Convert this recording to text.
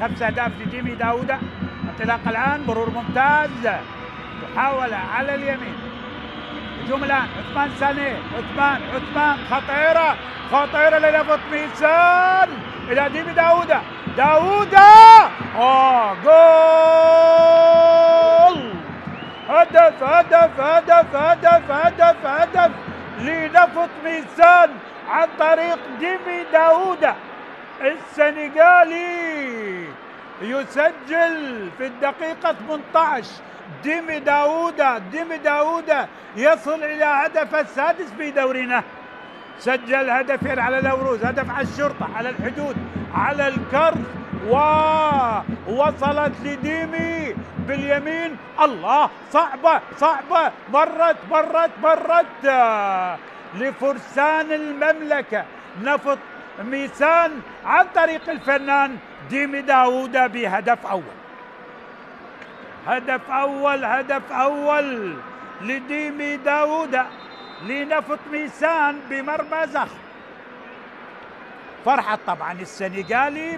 5 أهداف لديمي داوودة. انطلاق الآن، مرور ممتاز، محاولة على اليمين، هجوم الآن، عثمان سانيه، عثمان خطيرة للفت ميسان إلى ديمي داوودة، جول! هدف لنفط ميسان عن طريق ديمي داوودة السنغالي، يسجل في الدقيقة 18. ديمي داوودة يصل إلى هدف السادس في دورنا، سجل هدفين على الأوروز، هدف على الشرطة، على الحدود، على الكرز، ووصلت لديمي باليمين. الله، صعبة مرت لفرسان المملكة نفط ميسان عن طريق الفنان ديمي داوودة بهدف أول. هدف أول لديمي داوودة لنفط ميسان بمرمى زخم. فرحة طبعا السنغالي